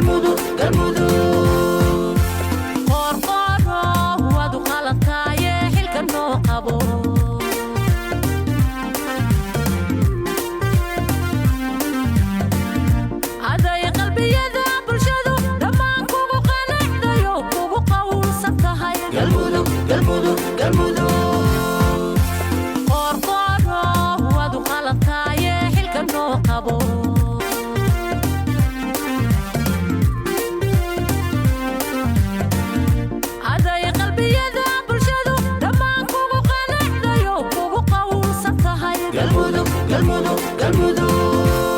Galmudug, Galmudug. Qoorqooro, waad u qalantaaye, xilka noo qabo. Aday qalbiyada bulshadu dhammaan kugu qanacdayo, kugu qowlsan tahay. Galmudug, Galmudug, Galmudug. Qoorqooro, waad u qalantaaye, xilka noo qabo. Aday qalbiyada bulshadu dhammaan kugu qanacdayo, kugu qowlsan tahay. Galmudug, Galmudug, Galmudug.